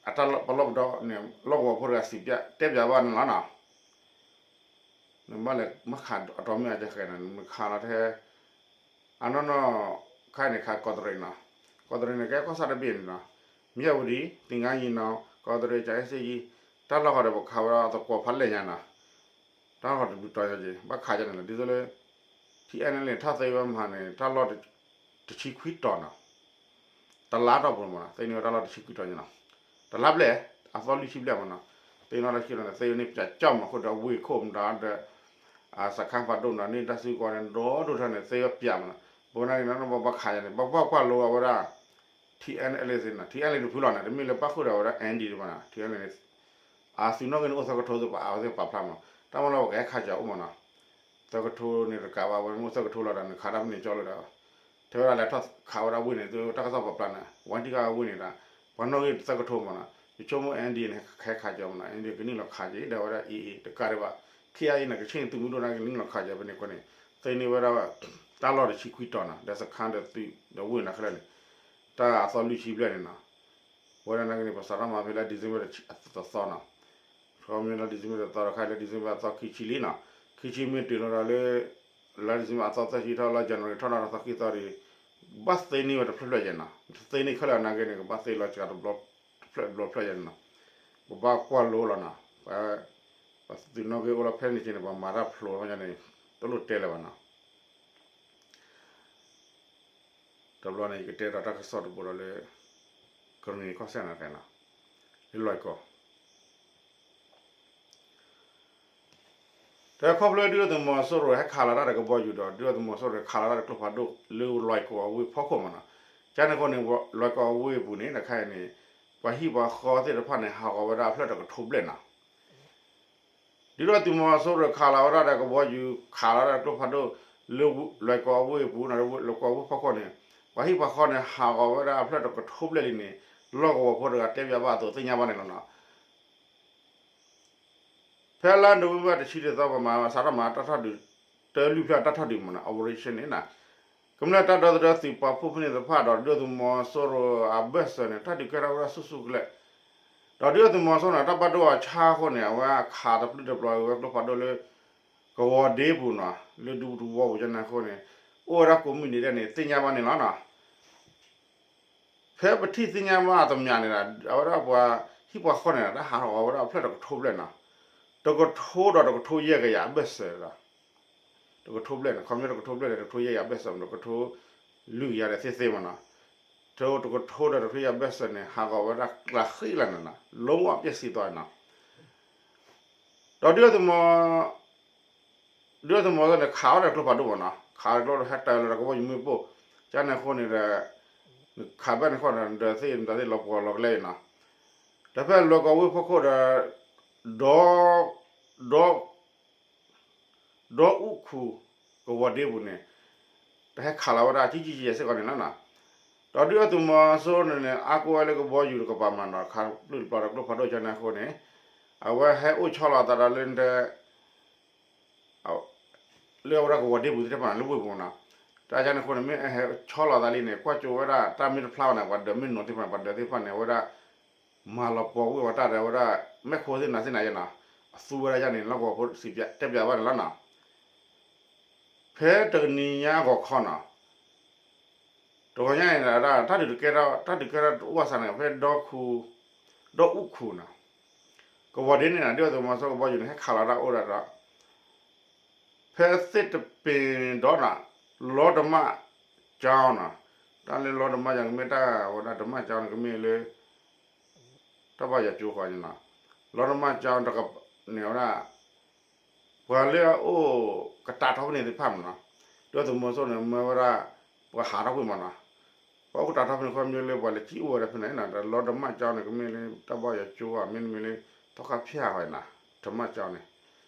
အတၢ်ပလီၢ်ပဒီန့ၣ် လီၢ်ကဝီၤဖိတဂၤစံးပၠး တဲပၠးဘၣ်န့ၣ်လီၤနီၤ. နဘၣ်လဲၤမၤခးအတီၢ်မ့ၢ်အကဲဃဲနီၤ နမ့ၢ်ခးလီၤထဲ အနီၢ်နီၢ် ခဲအံၤန့ၣ်ခးကီးတရံးနီၤ, ကီးတရံးန့ၣ် ကဲကီၢ်ဆၣ်တဘ့ၣ်န့ၣ်နီၤ, မၠၣ်ဝတံၤ သင်္ဃန်းညီနောင် ကီးတရံး ကၠၤအ့စ့ၣ်ကၠံ တၢ်လီၢ်ဃီဒီးပခးဝဲဒၣ်သကွီၤဖးလဲၢ်ညါနီၤ, တၢ်လီၢ်တဘျုးတီၤညါက့ၤ ဘၣ်ခးယါန့ၣ်လီၤ ဒ်သိးလၢ ထံအဲၣ်နဲၣ်လ့ၣ် ထီၣ်သ့ဝဲမဟါန့ၣ် တၢ်လီၢ်တဆံခွံတီၤနီၤ တလါတီၢ်ပူၤမနီၤ သ့န့ၢ်ဝဲတၢ်လီၢ်တဆံခွံတီၤညါနီၤ, တလါဘျဲၣ် အသီလွံၢ်ဆံဘျဲၣ်မနီၤ, သ့န့ၢ်တၢ်ဆံခွံတီၤန့ၣ် သ့န့ၢ်ပၠးကၠီၣ်မနီၤ ဃိဒီးဝ့ၢ်ခိၣ်မတၤဒီး အစခါဖးဒိၣ်မတၤန့ၣ် တၢ်စုကဝဲၤန့ၣ် ဒီဒိၣ်ထီၣ်န့ၣ် သ့ဝဲပၠးမနီၤ, ပဝဲဒၣ်န့ၣ် ဘၣ်ဘၣ်ခးယါန့ၣ် ဘၣ်ကွၢ်ကွၢ်လိအဝဲဒၣ် ထံအဲၣ်နဲၣ်လ့ၣ်သ့နီၤ ထံအဲၣ်နဲၣ်လ့ၣ်တဖုလီၤန့ၣ် တမ့ၢ်လၢပၣ်ဃုာ်ဒီးဝဲဒၣ် အၣ်အၣ်ဒီး မနီၤ ထံအဲၣ်နဲၣ်လ့ၣ်န့ၣ် အသုးနီၣ်ဂံၢ်န့ၣ်အိၣ်သၢကထိသ့ၣ်ပှၤအဝဲသ့ၣ်ပာ်ဖျါမနီၤ, တၢ်မၤလီၤပကဟဲခးကၠီၤအိၣ်မနီၤ, သၢကထိန့ၣ်တကးဘၣ် ဝဲမ့ၢ်သၢကထိလီၤဒီး နခးတၢ်မ့ၢ်န့ၣ်ကၠီလီၤဒီး ထဲဝဲဒၣ်လဲၤထီၣ်ခးဝဲဒၣ်ဝ့ၢ်န့ၣ် တၢ်ကစီၣ်ပာ်ဖျါန့ၣ် ဝဲထံၣ်ကဝ့ၢ်န့ၣ်ဒီး ပှၤနီၣ်ဂံၢ်သၢကထိမနီၤ, ယဆိကမိၣ် အၣ်အၣ်ဒီး န့ၣ် ဟဲခးကၠီၤမနီၤ အၣ်အၣ်ဒီး ကနုာ်လီၤခးက့ၤ ဒီးဝဲဒၣ်အ့ၣ်အ့ၣ် တကးဒံးဘၣ် ခ့ၣ်အါအ့ၣ်န့ၣ် ကဆ့ၣ်န့ၣ်သုးမုၢ်ဒိၣ်န့ၣ် ကနုာ်လီၤခးကၠီၤဖဲန့ၣ်အဃိန့ၣ် သ့န့ၢ်ဝဲဒၣ် တၢ်လီၢ်တဆံခွံတီၤနီၤ ဒီးစခါဒီးသုးဒီးဝ့ၢ်န့ၣ်ခဲလၢာ်န့ၣ် တၢ်အသီလွံၢ်ဆံဘျဲၣ်န့ၣ်နီၤ, ဝဲဒၣ်နာ်က့န့ၣ် ပစးထီၣ်မၤဖဲလၢ December တသီနီၤ, ခီမ့ၢ်လၢ December တသီဒီး ခါလၢ December အသီခံဆံလံနီၤ, ခံဆံမ့ၢ်တုၤလီၤဒီးလၢ လါ December အသီသၢဆံထီၣ်လၢ January ထီၣ်ဒီးသီခံသီဒီး ဘၣ်သ့န့ၢ်ဝဲတဖျၢၣ်ဖျၢၣ်ယဲနီၤ, သ့န့ၢ်ခဲလၢာ်နာ်က့န့ၣ် ကဘၣ်သ့လီၤစှၤတဘျီ တဖျၢၣ်တဘျီဖျၢၣ်ယဲန့ၣ်နီၤ, ပဘၣ်ကွၢ်လိလီၤနီၤ, ပသုးနီၣ်ဂံၢ်အိၣ်လီၤဖဲန့ၣ်က့န့ၣ် ပှၤမၤတၢ်ဖျိလီၤန့ၣ် တလိၣ်တဲလၢၤဘၣ်နီၤ တဘျီန့ၣ် ယကတဲဒီးတၢ်ကစီၣ်တဘိဒီးလၢ ကရ့ၣ်နံၤကီၢ်စဲၣ်န့ၣ်တဲနီၤ, လၢလွဲၢ်ကီၢ် တခီဖျိဒုၣ်ဒါသုးမီၤစိရိၤဟဲခးလီၤတၢ်ဒီးကဘီယူၤဒီး ဒုၣ်ဒါသုးမီၤစိရိၤခးလီၤတၢ်ဒီးကျိဖးဒိၣ်လၢလွဲၢ်ကီၢ်အဝ့ၢ်ဖီခိၣ်မနီၤ, ကန့ၣ်အဃိန့ၣ် လွဲၢ်ကီၢ်အဝ့ၢ်အပူၤန့ၣ် တခါအံၤန့ၣ် ပှၤဟံၣ်ပှၤဃီသ့ၣ်တဖၣ်န့ၣ် ဟးဂီၤဝဲဒၣ်အဖျၢၣ်တကထိဘျဲၣ်နီၤ ဒုၣ်ဒါသုးမီၤစိရိၤခးလီၤဝဲဒၣ်ဒီးကဘီယူၤ ခးလီၤတၢ်ဒီးကျိဖးဒိၣ် လၢလွဲၢ်ကီၢ်အဝ့ၢ်အပူၤ လွဲၢ်ကီၢ်အဝ့ၢ်ဖီခိၣ်န့ၣ် ပှၤဟံၣ်ပှၤဃီန့ၣ် ဟးဂီၤဝဲဒၣ်အဖျၢၣ်တကထိဘျဲၣ်လံန့ၣ် လီၢ်ကဝီၤဖိတဂၤတဲပၠးဘၣ်အသိးသ့ၣ်ညါဘၣ်န့ၣ်လီၤနီၤ. ဖဲလါ November တဆံတသီ ပမၤစးထီၣ်မၤတၢ်ထီၣ်ဒုး တၢလွံၢ်ဖျၢၣ်တၢ်ထီၣ်ဒုးမနီၤ operation န့ၣ် ကမျၢၢ်တၢ်ဒီသဒၢသုးပာ်ဖှိၣ်ဖိသ့ၣ်တဖၣ်ဒီးဒုၣ်ဒါသုးမီၤစိရိၤအဘၢၣ်စၢၤန့ၣ် တၢ်ဒုးကဲထီၣ်ဝဲဒၣ်ဆူၣ်ဆူၣ်ကလဲာ်, ဒီးဒုၣ်ဒါသုးမီၤစိရိၤန့ၣ် တၢ်ဘၣ်ဒိအီၤဆါအဃိန့ၣ် အဝဲခးတပျုၢ်တပျီၤဝဲကျိဖးဒိၣ်လၢ ကဝီၤဒ့ပူၤနီၤ လၢဒူပူၤတဝီပူၤကန့ၣ်အဃိန့ၣ် အိၣ်ဝဲဒၣ်ကိးမုၢ်နံၤဒဲးန့ၣ် သ့ၣ်ညါဘၣ်န့ၣ်လီၤနီၤ. ဖဲပထံၣ်သ့ၣ်ညါဘၣ်အသမျးန့ၣ်ဒီး အဝဲဒၣ်ပှၤဟံၣ်ပှၤဃီန့ၣ်ဒီး တၢ်ဟးဂီၤဝဲဒၣ်အဖျၢၣ်တကထိဘျဲၣ်နီၤ, တကထိဒီးတကထိယဲၢ်ကယၤအဘၢၣ်စၢၤဒီး တကထိဘျဲၣ်န့ၣ် ခီပညီတကထိဘျဲၣ်န့ၣ် တကထိယဲၢ်ကယၤအဘၢၣ်စၢၤ တကထိလွံၢ်ကယၤဒီးသ့သ့မနီၤ, တကထိဒီးတကထိယဲၢ်ကယၤအဘၢၣ်စၢၤန့ၣ် ဟးဂီၤဝဲဒၣ်ကျးဃံလၤန့ၣ်နီၤ လုံးဝပျက်စီးသွားနီၤ. ဒီးဒုၣ်ဒါသုးမီၤ ဒုၣ်ဒါသုးမီၤစိရိၤန့ၣ် ခးဝဲဒၣ်ကျိဖးဒိၣ်မနီၤ, ခးဝဲဒၣ်ကျိဖးဒိၣ်ဟဲတၢၤလီၤဒီးကဘီယူၤမ့ၣ်ပိၢ်, ကန့ၣ်အဃိန့ၣ်ဒီး ခးဘၣ်န့ၣ်ဃီဒီး ဒီးသ့ၣ်မတၤသ့ၣ်လီၤပှီၢ်လီၤကလဲအံၤနီၤ, ဒီးဖဲလွဲၢ်ကီၢ်ဝ့ၢ်ဖီခိၣ်ဒီး ဒီ ဒီ ဒီအူၣ်ခူၣ်ကဝီၤဒ့ပူၤန့ၣ် တၢ်ဟဲခးလီၤဝဲဒၣ်ကံကံကယဲၢ်စ့ၢ်ကီးန့ၣ်လီၤနီၤ. ဒီးဒုၣ်ဒါသုးမီၤစိရိၤန့ၣ်န့ၣ် အါကိးဝဲလၢကဘီယူၤတကပၤမးနီၤ ခးပျုၢ်တပျီဒီးကျိဖးဒိၣ်ကန့ၣ်အဃိန့ၣ် အဝဲဟဲအိၣ်ဆီလီၤအသးဒီးလၢ လၢအဝဲဒၣ်ကဝီၤဒ့ပူၤသ့ၣ်တဖၣ်န့ၣ် လၢဝ့ၢ်ပူၤနီၤ, တၢ်ကန့ၣ်အဃိန့ၣ် မ့ၢ်အဟဲဆီလီၤသးလံန့ၣ် ကွၢ်ကၠိဝဲဒၣ်တၢ်မ့ၢ်တဖျါဘၣ်န့ၣ် ပှၤဒၢးမ့ၢ်နီၤသ့ၣ်တဖၣ်န့ၣ် ပှၤဒၢးသ့ၣ်တဖၣ်န့ၣ် အဝဲဒၣ် မၤလီၤပှီၤကွံာ်ဝဲတၢ်ဒီးဝဲဒၣ် မ့ၢ်ခိသ့ၣ်နၤသ့ၣ်နၤယဲနီၤ, အသူဝဲဒၣ်ယဲန့ၣ် လီၢ်ကဝီၤဖိစံးပၠးတဲပၠးဘၣ်န့ၣ်လီၤနီၤ. ဖဲတနံၤညါဂီၤခီနီၤ တဂီၤညါအံၤဒၣ် တၢ်ဒုးတကဲထီၣ် တၢ်ဒုးကဲထီၣ်တအိၣ်အသးန့ၣ် ဖဲဒီခူ ဒီအူခူနီၤ, ကဝီၤဒ့န့ၣ်နီၤ ဒုၣ်ဒါသုးမီၤစိရိၤကဘီယူၤန့ၣ် ဟဲခးလီၤတၢ်အိၣ်ဒၣ်ဒီး ဖဲသ့ၣ်တပ့ၤဒီးနီၤ လီတမၣ်ကၠီနီၤ, တၢ်လၢလီတမၣ်ကၠီန့ၣ် ကမ့ၢ်တၢ်ဝဲဒၣ်တမၣ်ကၠီန့ၣ် ကမ့ၢ်လၢ တၢ်ဘၣ်ယွၤကၠိဃီန့ၣ်နီၤ, လီတမၣ်ကၠီတကန့ၣ်ဝဲဒၣ် ပှၤလၢအအိၣ်ကတၢၢ်ထီၣ်ဖဲန့ၣ်သ့ၣ်တဖၣ်မးနီၤ, ဒုၣ်ဒါသုးမီၤစိရိၤန့ၣ် မၢဝဲဒၣ် ပှၤဟးထီၣ်ကွံာ်မးနီၤ, ပှၤအိၣ်ကတၢၢ်ထီၣ်ဖဲန့ၣ် ခီမ့ၢ်လၢပှၤလဲၤကံၣ်အိၣ်ဝဲဒၣ်ဖဲန့ၣ်နီၤ, ဒီးလီတမၣ်ကၠီန့ၣ် ကမ့ၢ်လၢတၢ်ဘၣ်ယွၤကၠိဧါ မ့တမ့ၢ်လၢ သီခါဖၠၣ်ဃီနီၤ, တမၣ်ကၠီန့ၣ်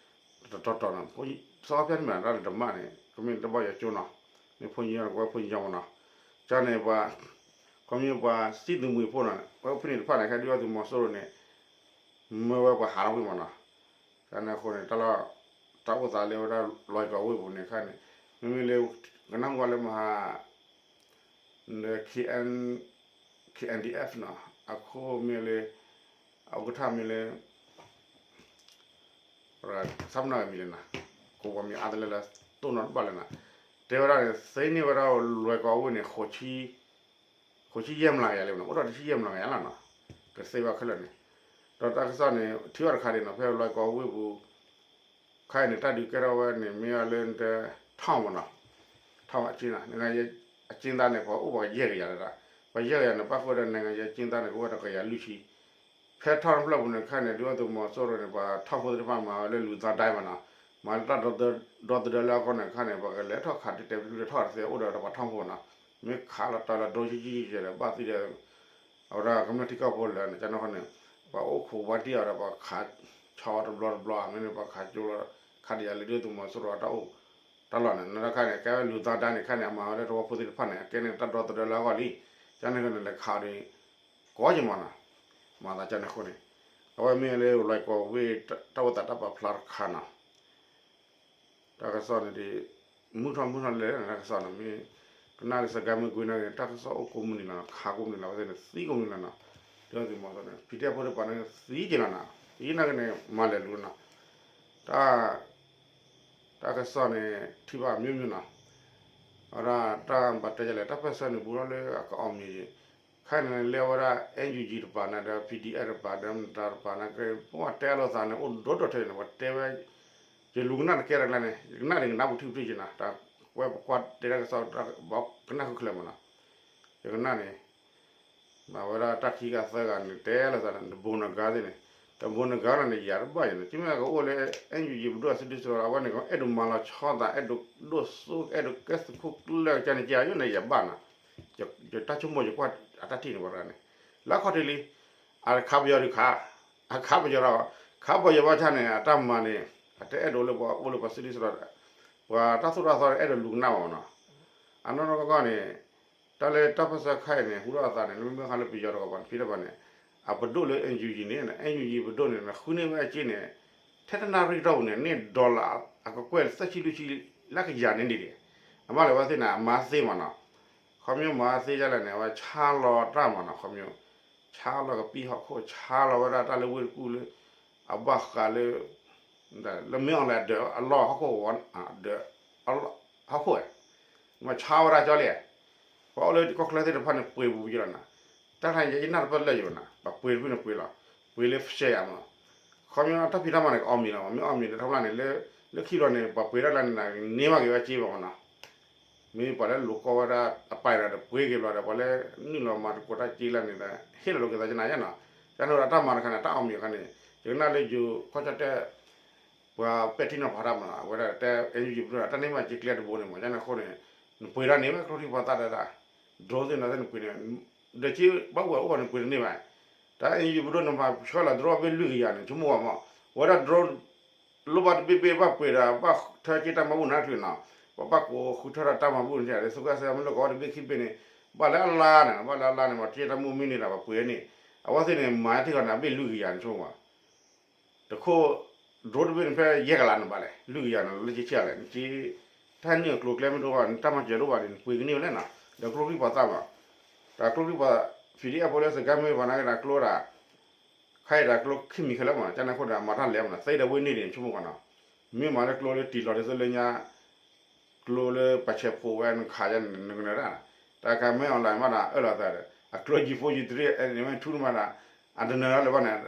တတီၤတီၤနီၤ, သီခါဖၠၣ်န့ၣ်မ့ၢ်ဒၣ်လၢတမၣ်န့ၣ် ကမ့ၢ်တၢ်ဘၣ်ယွၤကၠိနီၤ, မ့ၢ်ဖိညါကဝဲဖိညါမးနီၤ, ကန့ၣ်ပှၤ ခီမ့ၢ်ပှၤစံၣ်သူမှံၤဖိနီၤ ပှၤအိၣ်ဖဲန့ၣ်တဖၣ်န့ၣ် ခဲဒုၣ်ဒါသုးမီၤစိရိၤန့ၣ် မၢဝဲပှၤဟးထီၣ်ကွံာ်မးနီၤ, ကန့ၣ်အဃိန့ၣ် တၢ်လီၢ် တၢ်အိၣ်သးလၢဝဲဒၣ်လွဲၢ်ကီၤဝ့ၢ်ပူၤန့ၣ်ခါန့ၣ် မ့မ့ၢ်လၢ ကနၣ်ဟူဝဲလၢမဟါ လၢ K N K N D F နီၤ အခိၣ်မ့ၢ်လၢ အဥက္ကဋ္ဌမ့ၢ်လၢ ဆၣ်မနီၤမံၤလဲၣ်နီၤ, ကိးပှၤမံၤအါတလၢလၢ တိၢ်နီၤတဘၣ်လၢနီၤ, တဲဝဲဒၣ်န့ၣ် သ့န့ၢ်ဝဲဒၣ်လွဲၢ်ကီၤဝ့ၢ်န့ၣ် ဃိးဆံယဲၢ်မျးကယၤလၢနီၤ, အိၣ်ဒီးတဆံယဲၢ်မျးကယၤလီၤနီၤ, ကသ့ဘၣ်ခဲလၢာ်န့ၣ်, ဒီးတၢ်ကစီၣ်န့ၣ် ထံၣ်ဘၣ်တခါဒံးနီၤ ဖဲလွဲၢ်ကီၤဝ့ၢ်ပူၤ ခါအံၤန့ၣ် တၢ်ဒုးကဲထီၣ်ဝဲန့ၣ် မ့ၢ်အီၤလၢ ထီၣ်မးနီၤ, ထီၣ်အကၠ့နီၤ နက အကၠ့သၣ်န့ၣ် ပှၤအိၣ်ပှၤယဲၢ်ကယၤလၢၤ, ပှၤယဲၢ်ကယၤန့ၣ် ပၣ်ဃုာ်ဒီးနက အကၠ့သၣ်န့ၣ် ကအိၣ်ဝဲတကယၤလွံၢ်ဆံ, ဖဲထီၣ်တဖျၢၣ်ပူၤန့ၣ်ခါန့ၣ် ဒုၣ်ဒါသုးမီၤစိရိၤန့ၣ် ပှၤထီၣ်ဖိသ့ၣ်တဖၣ်မၤဝဲလၢလူၤသီဒၣ်မးနီၤ, မၤလၢတၢ်ဒီသဒၢလၢအဂီၢ်န့ၣ်ခါန့ၣ် ပှၤကလဲၤထီၣ်ခးတတဲာ်ပတုာ်ထီၣ်တသ့အိၣ်ဒီးပှၤထီၣ်ဖိနီၤ, မ့ၢ်ခးလီၤတၢ်လၢဒိၣ်ကံကံကဲဒီး ဘၣ်သံဒီး အဝဲဒၣ်ကမျၢၢ်ထံကီၢ်ဖိလၢာ်န့ၣ် ကန့ၣ်အဃိန့ၣ် ပှၤအိၣ်ခိးပှၤတံၢ်အီၤဒီး ပှၤခးဆီတဘျီတဘျီ မ့ၢ်န့ၣ် ပှၤခးကၠိလီၤ ခးဒံးယၤလၢဒုၣ်ဒါသုးမီၤစိရိၤအတၢ်အိၣ်တၢ်လီၢ်န့ၣ် နတၢ်ခါန့ၣ် ကဲဝဲလူၤသီဒၣ်န့ၣ်ခါန့ၣ် အမၤဝဲလၢသဝီဖိသ့ၣ်တဖၣ်န့ၣ် အကဲန့ၣ်တၢ်ဒီသဒၢလၢအဂီၢ်လံ, ကန့ၣ်န့ၣ် လဲၤခးအီၤဒီး ကိးက့ၤမးနီၤ, မၤသးကန့ၣ်အဃိန့ၣ် အဝဲမ့ၢ်လၢလွဲၢ်ကီၤဝ့ၢ် တၢ်အိၣ်သးတၢ်ပာ်ဖျါတခါနီၤ တၢ်ကစီၣ်န့ၣ်ဒ် မုၢ်ထီၣ်မုၢ်ထီၣ်လဲၣ် တၢ်ကစီၣ်န့ၣ်မ့ၢ် ကနၣ်လၢစကဲမုၢ်ကွံာ်န့ၣ် တၢ်ကစီၣ်အိၣ်ကိးမုၢ်နံၤလီၤနီၤ ခးကိးမုၢ်နံၤလီၤ အဝဲသ့ၣ်န့ၣ်သံကိးမုၢ်နံၤလီၤနီၤ, ဒုၣ်ဒါသုးမီၤစိရိၤန့ၣ် PDF ဖိတပၤန့ၣ် သံက့ၤလီၤနီၤ သံနာ်က့န့ၣ် မၤလဲၤလူၤနီၤ, တၢ် တၢ်ကစီၣ်န့ၣ် ထံၣ်ဘၣ်မျိုးမျိုးနီၤ, အဝဲဒၣ်တၢ်ဘၣ်တဲယလဲၣ် တၢ်ပၢၢ်ဆၢန့ၣ်ဘူးထီၣ်လၢအကအီၣ်မ့ၢ် ခါန့ၣ်လၢအဝဲဒၣ် NUG တပၤန့ၣ်ဒီး PDF တပၤဒီး မတၤတပၤန့ၣ် ပတဲအလိာ်သးန့ၣ် အိၣ်ဒိၣ်ဒိၣ်ထဲန့ၣ် ပှၤတဲဝဲ ယလူၤကနၣ်တကဲတကျါန့ၣ် ယကနၣ်န့ၣ် ကနၣ်ပူၤထံပူၤထံက့ၤနီၤ တၢ်ဝဲပကွၢ်တဲတၢ်ကစီၣ် ဘၣ်ကနၣ်ဃုကျဲမးနီၤ, ယကနၣ်န့ၣ် မ့ၢ်ဝဲဒၣ်တၢ်ခံဂၤသၢဂၤန့ၣ် တဲလိာ်သးန့ၣ် တဘိနဂၤသ့ၣ်န့ၣ် တဘိနဂၤလီၤန့ၣ် ယၤတဘၣ်ယၤန့ၣ် ကမ့ၢ်ကအိၣ်လၢ NUG ပဒိၣ်အစုဒုးစၢၤအဝဲန့ၣ် အဲၣ်ဒိးမၤလီၤဆီသး အဲၣ်ဒိးဒိၣ်စိ အဲၣ်ဒိးကဲသုးခိၣ်ကျၢၢ်ကန့ၣ် ကယၤယိၣ်န့ၣ် ယၤဘၣ်နီၤ, ယတၢ်ဆိကမိၣ်ယကွၢ်အတၢ်ထံၣ်န့ၣ် ပှၤတဂၤန့ၣ် လၢခီၣ်ထံးလံ အခးပယီၤဒုးခး အခးပယီၤဒီး ခးပယီၤဘၣ်ဆၣ်န့ၣ် အတၢ်မၤန့ၣ် အတအဲၣ်ဒိးလၢပှၤအိၣ်လၢပှၤစုဒုးစၢၤဒီး ပှၤတၢ်သိၣ်တၢ်သီအဲၣ်ဒိးလူၤကနၣ်ဘၣ်မးနီၤ, အနီၢ်နီၢ်ကီၢ်ကီၢ်န့ၣ် တၢ်လၢတၢ်ပၢၢ်ဆၢခါအံၤန့ၣ် ဟူထီၣ်အသးန့ၣ် လၢမ့မ့ၢ်ဃါလၢပယီၤတကပၤန့ၣ် ဖံးတၢ်ပၤန့ၣ် အပဒိၣ်လၢ NUG န့ၣ် NUG ပဒိၣ်န့ၣ် ဃုန့ၢ်ဝဲအက့န့ၣ် ထဲတနၣ်ရံၣ်တီၢ်ပူၤန့ၣ် န့ၢ် dollar အကကွဲၢ်သၢဆံလွံၢ်ဆံလၢကယၤန့ၣ်ဒ်န့ၣ် အမၤလၢၤဝဲသ့ၣ်န့ၣ် အမၤသ့မးနီၤ, ခီမ့ၢ်မၤသ့ဒ်လဲၣ်န့ၣ် အဝဲဆါလီၤတၢ်မးနီၤ ခီမ့ၢ် ဆါလီၤကပံာ်ဟီၣ်ခိၣ် ဆါလီၤဝဲဒၣ်တၢ်လၢဝ့ၢ်တကူၣ်လၢ အဘၣ်ဃးလၢ လၢမ့ၢ်အီၤလဲၣ် ဒၢးအလီၢ်ဟီၣ်ခိၣ်ဝဲ ဒၢး ဟီၣ်ခိၣ်ဝဲ မ့ၢ်ဆါဝဲဒၣ်ကၠီလံ, ပှၤအိၣ်လၢကီၢ်ချၢသ့ၣ်တဖၣ်န့ၣ် ပှ့ၤပူၤယလီၤနီၤ, တၢ်ခါယဲယနၢ်တပၢၢ်လၢယိၤနီၤ ပှ့ၤတဘ့ၣ်န့ၣ်ပှ့ၤလီၤ, ပှ့ၤလၢဖျဲယၤမး, ခီမ့ၢ်တၢ်ဖံးတၢ်မၤန့ၣ် ကအီၣ်မ့ၤလီၤမး မ့ၢ်အီၣ်မ့ၤဒီးတၢ်ဖျါန့ၣ် လၢခံဘျီန့ၣ် ပှၤပှ့ၤတၢ်လၢန့ၣ် န့ၢ်ဘၣ်က့ၤဝဲက့ဘၣ်မးနီၤ မ့ၢ်ပှၤလၢလိာ်ကီဝဲဒၣ်အပာ်ဒီးပှ့ၤက့ၤဘျီဒီး ပှၤလၢနုာ်လီၤမၤသကိးတၢ်က့လၢန့ၣ်ဒီး ဟ့ၣ်လီၤလိာ်က့ၤသးကနၤယဲနီၤ, ကန့ၣ်ဒီးတၢ်မၤတခါန့ၣ် တၢ်အီၣ်မ့ၤအခါန့ၣ် ယကနၣ်လၢယိၤခီၣ်ကၠီၣ်တဲၣ် ပှၤပဲာ်ထံနီၤဖးတၢ်မးနီၤ အဝဲဒၣ်တဲ NUG ပဒိၣ် တၢ်န့ၢ်ဘၣ်က့ၤကျဲတဘိန့ၣ်မး ကန့ၣ်အဃိန့ၣ် နပှ့ၤတၢ်န့ၣ်ဝဲကျိချံမျိာ်သၣ်ဒၣ်ဒၣ် drone သ့ၣ်နီၤသ့ၣ်နပှ့ၤန့ၣ် ဒီးက့ဘၣ်ဝဲအိၣ်ဘၣ်နပှ့ၤတန့ၢ်ဘၣ် တၢ် NUG ပဒိၣ်န့ၣ်မၤဆှၢလီၤ drone ဘ့ၣ်လွံၢ်ကယၤန့ၣ် ဆိကမိၣ်ဝဲမး ဝဲဒၣ် drone လိၣ်ဘၣ်တဘ့ၣ်ဘ့ၣ်ဘၣ်ပှ့ၤဒီး ဘၣ်ထၢက့ၤတၢ်မၤဘူၣ်န့ၣ်ချုးနီၤ, ပဘၣ်ကိးဃုထၢဒီးတၢ်မၤဘူၣ်န့ၣ် သုးကစၢ်မ့ၢ်လိၣ်ကီတဘ့ၣ်ခံဘ့ၣ်န့ၣ် ဘၣ်လၢအလါန့ၣ် ဘၣ်လၢအလါန့ၣ် မ့ၢ်တၢ်မုၢ်မ့ၢ်န့ၣ်ဒီး ပှ့ၤန့ၣ် အဝဲသ့ၣ်န့ၣ် မၤထံၣ်ဃီန့ၣ် အဘ့ၣ်လွံၢ်ကယၤန့ၣ် ဆိကမိၣ်ကွၢ် တခိၣ် drone တဘ့ၣ်န့ၣ် ဖဲယဲၢ်ကလးန့ၣ်ဘၣ်လဲၣ် လွံၢ်ကယၤန့ၣ် လၢကဆံးလၢ်န့ၣ် က တၢ်ဟဲနုာ်အကျိၤအကျဲမ့ၢ်တအိၣ်ဘၣ်န့ၣ် တၢ်မၤစၢၤတအိၣ်ဘၣ်န့ၣ် ပှ့ၤကန့ၢ်ဝဲလဲၣ်နီၤ ဒီးကျိချံပှၤသၣ်ဘၣ် တၢ်ကျိချံပှၤ PDF ဖိလၢစကဲမ့ၢ်ပှၤနာ်က့ဒီးကျိဒၣ် ခါအံၤဒီးကျိခံမံၤခဲလၢာ်မး ကန့ၣ်အဃိဒီး မၤတၢ်လဲၤမးနီၤ သ့ဒီးဝဲန့ၣ်န့ၣ် ဆိကမိၣ်ကွၢ်နီၤ မ့ၢ်မၤလၢကျိလၢတံၢ်လီၤဒ်သိးလၢညါ ကျိလၢပှၤဆဲးဖိးဝဲနခးယါန့ၣ် နကနၢၤတၢ် တၢ်ခါမ့ၢ် online မးဒီး အၢၣ်လီၤသးဒီး အကျိ G four G three န့ၣ် မ့ၢ်ထူတမၤဒီး အတနၢၤလၢၤဘၣ်န့ၣ်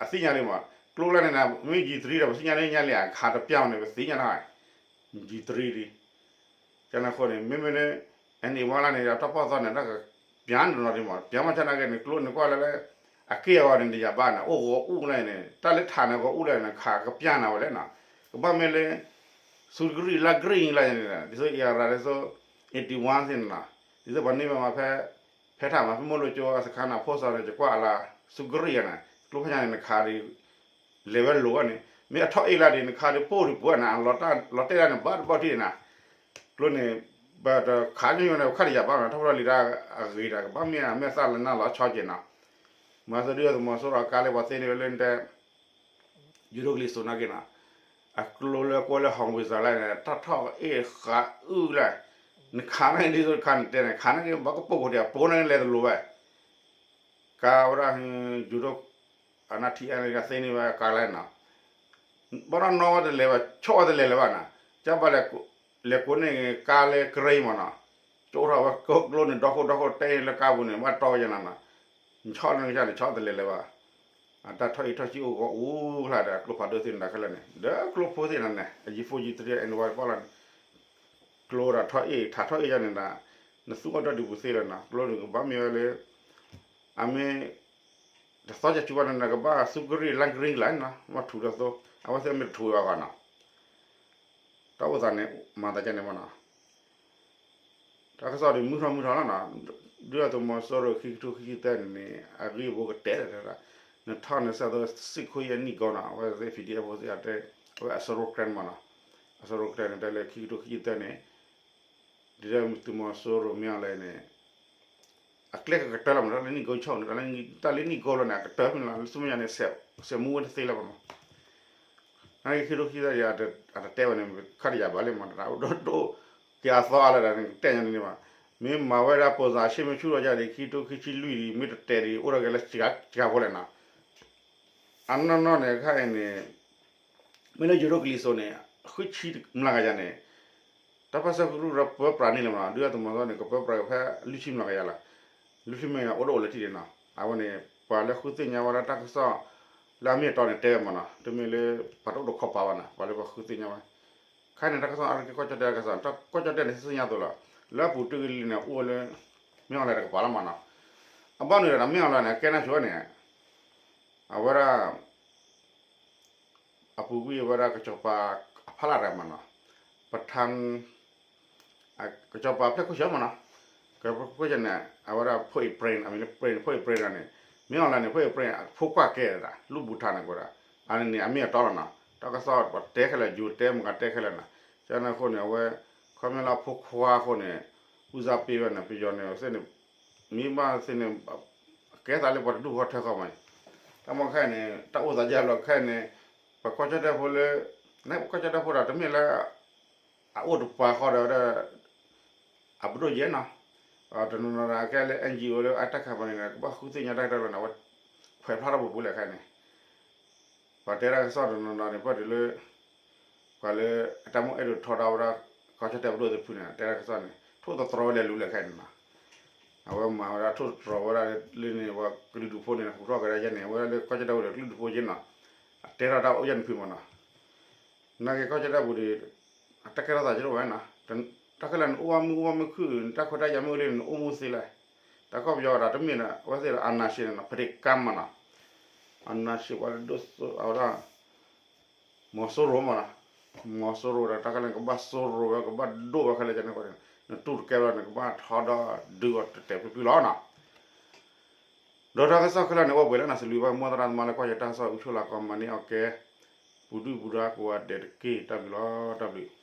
အသ့ၣ်ညါလံမး ကျိလၢန့ၣ် မ့ၢ် G three ဒီး ပသ့ၣ်ညါလၢညါလံ အခးတပျၢ်မးန့ၣ် ပသ့ၣ်ညါနီၤ G three ဒ် ကန့ၣ်အဃိန့ၣ် မ့မ့ၢ်လၢ NA one လၢန့ၣ် တၢ်ဖီၣ်သီန့ၣ် တၢ်ကပျၢ်န့ၣ်နီၤဒ်မး ပျၢ်မးကန့ၣ်က့န့ၣ် ကျိန့ၣ်ကွၢ်လၢလၢ အက့ၢ်အဂီၤန့ၣ်တယာ်ဘၣ်န့ၣ် အိၣ်ဂီၤအူလၢန့ၣ် တၢ်လၢထးန့ၣ်ဂီၤအူလၢန့ၣ် ခးကပျၢ်နၤဝဲလဲၣ်နီၤ ကဘၣ်မ့ၢ်လၢ ဆူတကရံၣ်လၢ green လၢန့ၣ် ဒ်သိး era ဒ်သိး eighty one သ့ၣ်န့ၣ်နီၤ ဒ်သိးပှၤန့ၢ်ဝဲမးဖဲ ဖဲထးမး ဖဲမိၢ်လိကၠိအစခါန့ၣ် ဖိစီၤန့ၣ် ယကွၢ်အလါ ဆူကရံၣ်ယၤန့ၣ် ကျိဖဲညါန့ၣ် နခးဒ် လဲၤဝဲလိၤဝဲန့ၣ် မ့ၢ်အထီၣ်အ့ၣ်လၢဒ် နခးဒ်ပိၢ်ဒ်ပှၤန့ၣ် လီၤတဲာ်လၢန့ၣ် ဘၣ်တဘၣ်ထံၣ်န့ၣ် ကျိန့ၣ် ပတခးညိန့ၣ် ခးတယာ်ဘၣ်မး ထီၣ်ဖီၣ်လီၤလံတၢ်အဂ့ၤဒီး ကဘၣ်မ့ၢ်အမဲာ်သၣ်လၢနၢ်လီၤဆီက့ၤနီၤ မၤသးဒုးအသုးမီၤစိရိၤအကါလၢပှၤသ့န့ၢ်ဝဲလၢတဲ ယူၤဒိၣ်ကလံၤစိးနာ်က့နီၤ အကျိလၢကွဲလၢ ဟီၣ်ဝံၤစၢ်လၢန့ၣ် တၢ်ထီၣ်အ့ၣ်ဃးအုၣ်လၢ နခးန့ၣ်ဒ်သိးခးန့ၣ်တဲန့ၣ် ခးန့ၣ်က့ဘၣ်ကပိာ်ဖိတ့ၢ် အပိာ်န့ၣ်လဲၤတလိၤဝဲ ကါဝဲဒၣ် ယူၤဒိၣ် အနၢ်ထံအါန့ၣ်ကသ့န့ၢ်ဝဲကါလၢနီၤ ဘၣ်နီၢ်နီၢ်ဝဲတလဲၤဘၣ် ဆီၣ်ဝဲတလဲၤလၢၤဘၣ်နီၤ ကဘၣ်လဲၤကိးန့ၢ်ကါလၢကရ့မးနီၤ ကၠိထီၣ်ဝဲကျိန့ၣ် ဒီခိၣ်ဒီခိၣ်တဲလၢကါပူၤန့ၣ် ဘၣ်တီဝဲယဲနီၤနီၤ နဆီၣ်လၢနကစၢ်န့ၣ် ဆီၣ်တလဲၤလၢၤဘၣ် အတၢ်ထီၣ်အ့ၣ်ထီၣ်ဆံအိၣ်ဂီၤအူဖျါဒီး ကျိဖးဒိၣ်သ့ၣ်န့ၣ်ဒီးခဲလၢာ်န့ၣ် ဒီးကျိဖိသ့ၣ်န့ၣ်န့ၣ် အယံၤဖိယံၤတရံး အ့ၣ်နဝါတပီၢ်လီၤန့ၣ် ကျိဒီးထီၣ်အ့ၣ် ထးထီၣ်အ့ၣ်ယါန့ၣ်ဒီး နသူၣ်အီၣ်ဒီဒုးပူၤသ့လီၤနီၤ ကျိန့ၣ်ကဘၣ်မ့ၢ်ဝဲလၢ အမ့ၢ် တသီကၠူဘၣ်န့ၣ် ကဘၣ်ဆူကရံၣ်လၢကရံၣ်ကလါနီၤ မ့ၢ်ထူးဒီးသိ အဝဲသ့ၣ်မ့ၢ်တထူးဘၣ်နီၤ တၢ်အိၣ်သးန့ၣ် မၤသးကန့ၣ်မးနီၤ တၢ်ကစီၣ်ဒုးမုၢ်ထီၣ်မုၢ်ထီၣ်လီၤနီၤ ဒုၣ်ဒါသုးမီၤစိရိၤခံကထိခံဆံသၢန့ၣ်န့ၣ် အဂ့ၢ်ဘိကတဲဒီး နထီၣ်န့ၣ်စ့ၢ်ကီး စံၣ်ခိၣ်ယဲၢ်နံၣ်ကီနီၤ အဝဲသ့ၣ် PDF ဖိသ့ၣ်အတဲ အဝဲအစရိကျဲန့ၣ်မးနီၤ အစရိကျဲန့ၣ် တဲလၢခံကထိခံဆံသၢန့ၣ် ဒုၣ်ဒါသုးမီၤစိရိၤမ့ၢ်အီၤလဲၣ်န့ၣ် အကျဲကကတၢၢ်လီၤမး တၢ်လၢနံၣ်ကိးဆိၣ်န့ၣ် တၢ်လၢနံၣ်ကိးလီၤန့ၣ် အကတၢၢ်မ့ၢ်လီၤ လၢဆူမဲာ်ညါန့ၣ် စဲးမူဝဲတသ့လၢၤဘၣ်မး နာ်က့ခံကထိခံဆံသၢအံၤ အတတဲဝဲန့ၣ် ခါတယၤဘၣ်လံမး တၢ်အိၣ်ဒိၣ်ဒိၣ်က့ၤအသီအါလၢၤဒီး နကတဲညါန့ၣ်ဘၣ် မ့ၢ်မၤဝဲဒၣ်ပိာ်သးဆ့မ့ၢ်ဆူၣ်ထီၣ်ယါဒ် ခံကထိခံဆံလွံၢ်ဒ် မ့ၢ်တတဲဒ် အိၣ်ထီၣ်က့ၤလၢစှၤဖိလဲၣ်နီၤ အနီၢ်နီၢ်န့ၣ် ခါအံၤန့ၣ် မ့ၢ်လၢယိၤဒိၣ်ကလံၤစိးန့ၣ် ဃုဆံမျးကယၤန့ၣ် တၢ်ပၢဆှၢကရူၢ်ဒီးပၢပြးန့ၣ်လီၤမးနီၤ ဒုၣ်ဒါသုးမီၤစိရိၤန့ၣ် ကပၢပြးဖဲလွံၢ်ဆံမျးကယၤလီၤ လွံၢ်ဆံမျးကယၤန့ၣ် အိၣ်ဒၣ်အိၣ်လၢထံၣ်န့ၣ်နီၤ အဝဲန့ၣ် ပှၤလၢဃုသ့ၣ်ညါဝဲဒၣ်တၢ်ကစီၣ် လၢအမ့ၢ်အတီန့ၣ်တဲဝဲမးနီၤ တမ့ၢ်လၢ ပှၤတအိၣ်တခီပၤဘၣ်နီၤ ပှၤလၢပှၤဃုသ့ၣ်ညါဝဲ ခဲအံၤန့ၣ် တၢ်ကစီၣ်အါတက့ၢ်ကီၢ်ကၠီၣ်တဲၣ်တၢ်ကစီၣ် တၢ်ကီၢ်ကၠီၣ်တဲၣ်န့ၣ် သ့ၣ်ညါသိးလီၤ လၢအပူၤတုၤကလံၤန့ၣ် အိၣ်ဝဲလၢ မ့ၢ်အီၤလဲၣ်တကပၤလီၤမးနီၤ အဘၣ်နုၤဒီးမ့ၢ်အီၤလဲၣ်န့ၣ် အကဲနၢ်ဆိဝဲန့ၣ် အဝဲဒၣ် အပူၤကွံာ်ဝဲဒၣ်ကစီၤပၤအဖီလာ်တဂၤမးနီၤ ပထါ ကစီၤပၤဖျဲၣ်ခိၣ်ဆၢမးနီၤ ကစီၤပၤဖျဲၣ်ခိၣ်ဆၢမးနီၤ ကစီၤပၤဖျဲၣ်ခိၣ်ဆၢန့ၣ် အဝဲဒၣ်ဖိအံၤပြ့ အမံၤလၢပြ့ ဖိအံၤပြ့န့ၣ် မ့ၢ်အီၤလဲၣ်န့ၣ် ဖိအံၤပြ့ ဖိခွါကဲဒၣ် လူၢ်ဘူးထါန့ၣ်ကဝဲဒၣ် အန့ၣ်န့ၣ် အမ့ၢ်အတီလီၤနီၤ တၢ်ကစီၣ်ပှၤတဲခဲလၢာ် ယိၤတဲမ့ၢ်ကတဲခဲလၢာ်နီၤ ကန့ၣ်အဃိန့ၣ် အဝဲ ခီဖျိလၢအဖိခွါအဃိန့ၣ် ဦးစားပေးဝဲန့ၣ် ပယီၤန့ၣ်သ့ၣ်န့ၣ် မ့ၢ်ဘၣ်သ့ၣ်န့ၣ် ကဲသးလၢပှၤတဒူၣ်ဃီထၢဃီမး တၢ်မ့ၢ်ခဲအံၤန့ၣ် တၢ်အိၣ်သးယါလီၤခဲအံၤန့ၣ် ပှၤကီၢ်ကၠီၣ်တဲၣ်ဖိလၢ ပှၤကီၢ်ကၠီၣ်တဲၣ်ဖိဒီးတမ့ၢ်လၢ အအိၣ်တပှၤဃီဒီး အပဒိၣ်ယဲနီၤ တနီၤနီၤဒီးကဲလၢ NGO လၢအတၢ်ခးပှၤန့ၣ် ကဘၣ်ဃုသ့ၣ်ညါတၢ်ကတၢၢ်လီၤန့ၣ် အဝဲခွဲးဖျါထီၣ်ပူၤပူၤလဲၣ်ခဲအံၤန့ၣ် ပှၤတဲတၢ်ကစီၣ်တနီၤနီၤန့ၣ် ပၣ်တုၤလၢ ပှၤလၢအတၢ်မိၣ်အဲၣ်ဒိးထီဒါဝဲဒၣ် ကီၢ်ကၠီၣ်တဲၣ်ပဒိၣ်သ့ၣ်တဖုန့ၣ် တဲတၢ်ကစီၣ်န့ၣ် ထိၣ်သတြီၤဝဲလဲၤလူၤလဲၣ်ခဲအံၤန့ၣ်နီၤ အဝဲမၤဝဲဒၣ်ထိၣ်သတြီၤဝဲဒၣ်လၢန့ၣ် ပှၤကလုာ်ဒူၣ်ဖိန့ၣ် ဟူးထီၣ်ကဒါယဲန့ၣ် အဝဲဒၣ်လၢကီၢ်ကၠီၣ်တဲၣ်ဝဲဒီးကလုာ်ဒူၣ်ဖိက့နီၤ အတဲထီၣ်တၢ်အိၣ်ယဲန့ၣ်ဖုမးနီၤ နာ်က့ကီၢ်ကၠီၣ်တဲၣ်ပူၤဒီး အတၢ်ကဲထီၣ်သးကတၢၢ်ဝဲနီၤ တၢ်ခဲလၢာ်န့ၣ် အိၣ်ဘၣ်မုၢ်အိၣ်ဘၣ်မုၢ်ခုၣ် တၢ်ခွဲးတၢ်ယာ်မ့ၢ်အိၣ်လံန့ၣ် အိၣ်မူသ့လဲၣ် တၢ်ကီၢ်ပယီၤဒီးတမ့ၢ်ဒီး အဝဲသ့ၣ်ဒီး အာဏာရှင်န့ၣ်နီၤ ဖဒ့ၣ်ကါမးနီၤ အာဏာရှင် ပှၤလၢဒိၣ်စိအဝဲဒၣ် မီၤစိရိၤမးနီၤ မီၤစိရိၤဒီးတၢ်ခဲလၢာ်န့ၣ် ကဘၣ်စိရိၤဝဲ ကဘၣ်ဒိၣ်ဝဲခဲလၢာ်န့ၣ် နတူၢ်တကဲဘၣ်န့ၣ် ကဘၣ်ထီဒါဒုးအီၤတဲာ်တဲာ်ဖျုးဖျုးလီၤနီၤ ဒီးတၢ်ကစီၣ်ခဲလၢာ်န့ၣ် အိၣ်ပှဲၤလၢနၤ စံးဘျုးဘၣ်မိၢ်သရၣ်သမါလၢကွၢ်ယတၢ်ကစီၣ် အုးဆိၣ်လၤကီး မၤန့ၢ်အီၣ်ကဲ ပူၤဒုၣ်ပူၤဒါကိးဂၤဒဲးတက့ၢ် တၢ်ဘျုးလီၤ တၢ်ဘျုး